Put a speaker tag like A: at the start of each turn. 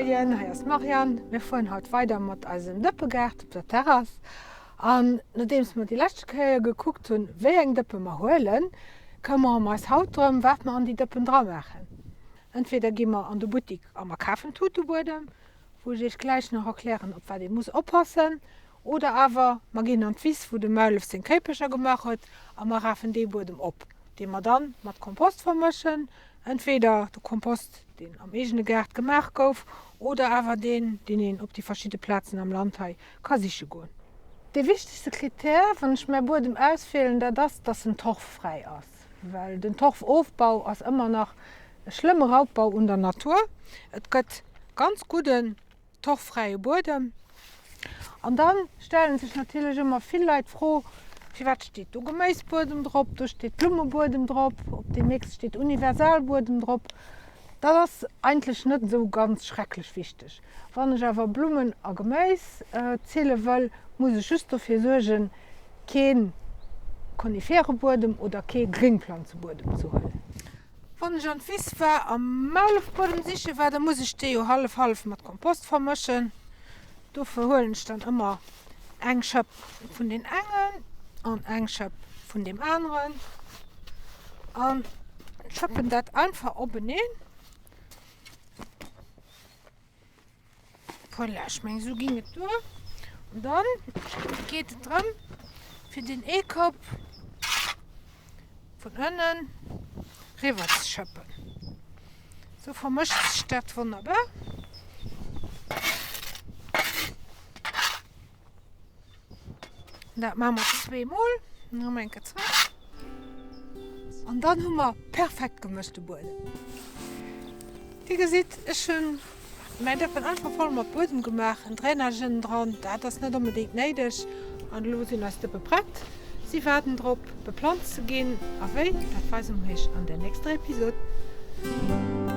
A: Moien, hei ass d'Marianne. Mir fueren haut weider mat eisem Dëppegaart op der Terrass. An nodeems mer déi leschte Kéier gekuckt hunn, wéi eng Dëppe mer huelen, këmmere mer eis haut drëm, wat mer an déi Dëppen dramaachen. Entweder gi mer an de Buttik a mer kafen Tutebuedem, wou ech iech gläich nach erklären, op wat ee muss oppassen, oder awer mer ginn an d'Wiss, wou de Maulef seng Kéipercher gemaach huet, a mer rafen dee Buedem op, dee mer dann mat Kompost vermëschen, Entweder de Kompost, deen am eegene Gaart gemaach gouf, oder awer deen, deen een op déi verschidde Plazen am Land hei ka siche goen. Dee wichtegste Krittär, wann ech mäi Buedem auswielen, dat ass, dass en torffräi ass, well den Torfofbau ass ëmmer nach e schlëmme Raubbau un der Natur. Et gëtt ganz gudden Torffräie Buedem. An da stellen sech natierlech ëmmer vill Leit d'Fro, Firwat steet do Geméisbuedem drop, do steet Blummebuedem drop, op deem nächste steet Universalbuedem drop? Dat ass eigentlech net esou ganz schrecklech wichteg. Wann ech awer Blummen a Geméis zille wëll, muss ech just dofir suergen, kee Konifärebuedem oder kee Gréngplanzebuedem ze huelen. Wann ech an d'Wiss war a Maulefbuedem siche war, da muss ech dee jo hallef hallef mat Kompost vermëschen. Dofir huelen ech dann ëmmer eng Schëpp vun deem engen an eng Schëpp vun deem aneren an schëppen dat einfach openeen. Voilà, ech mengen esou ging et duer. An dann geet et drëm, fir den Eekoup vun ënnen riwwer ze schëppen. Sou vermëscht sech dat wonnerbar. Dat maache mer zweemol. Dann hu mer eng Kéier zréck. An dann hu mer perfekt gemëschte Buedem. Dir gesitt, ech hunn mäin Dëppen einfach voll mat Buedem gemaach, en Drainage ënnen dran, dat ass net onbedéngt néideg. An elo sinn eis Dëppe prett. Si waarden drop, beplanzt ze ginn. A wéi, dat weise mer iech an der nächster Episode.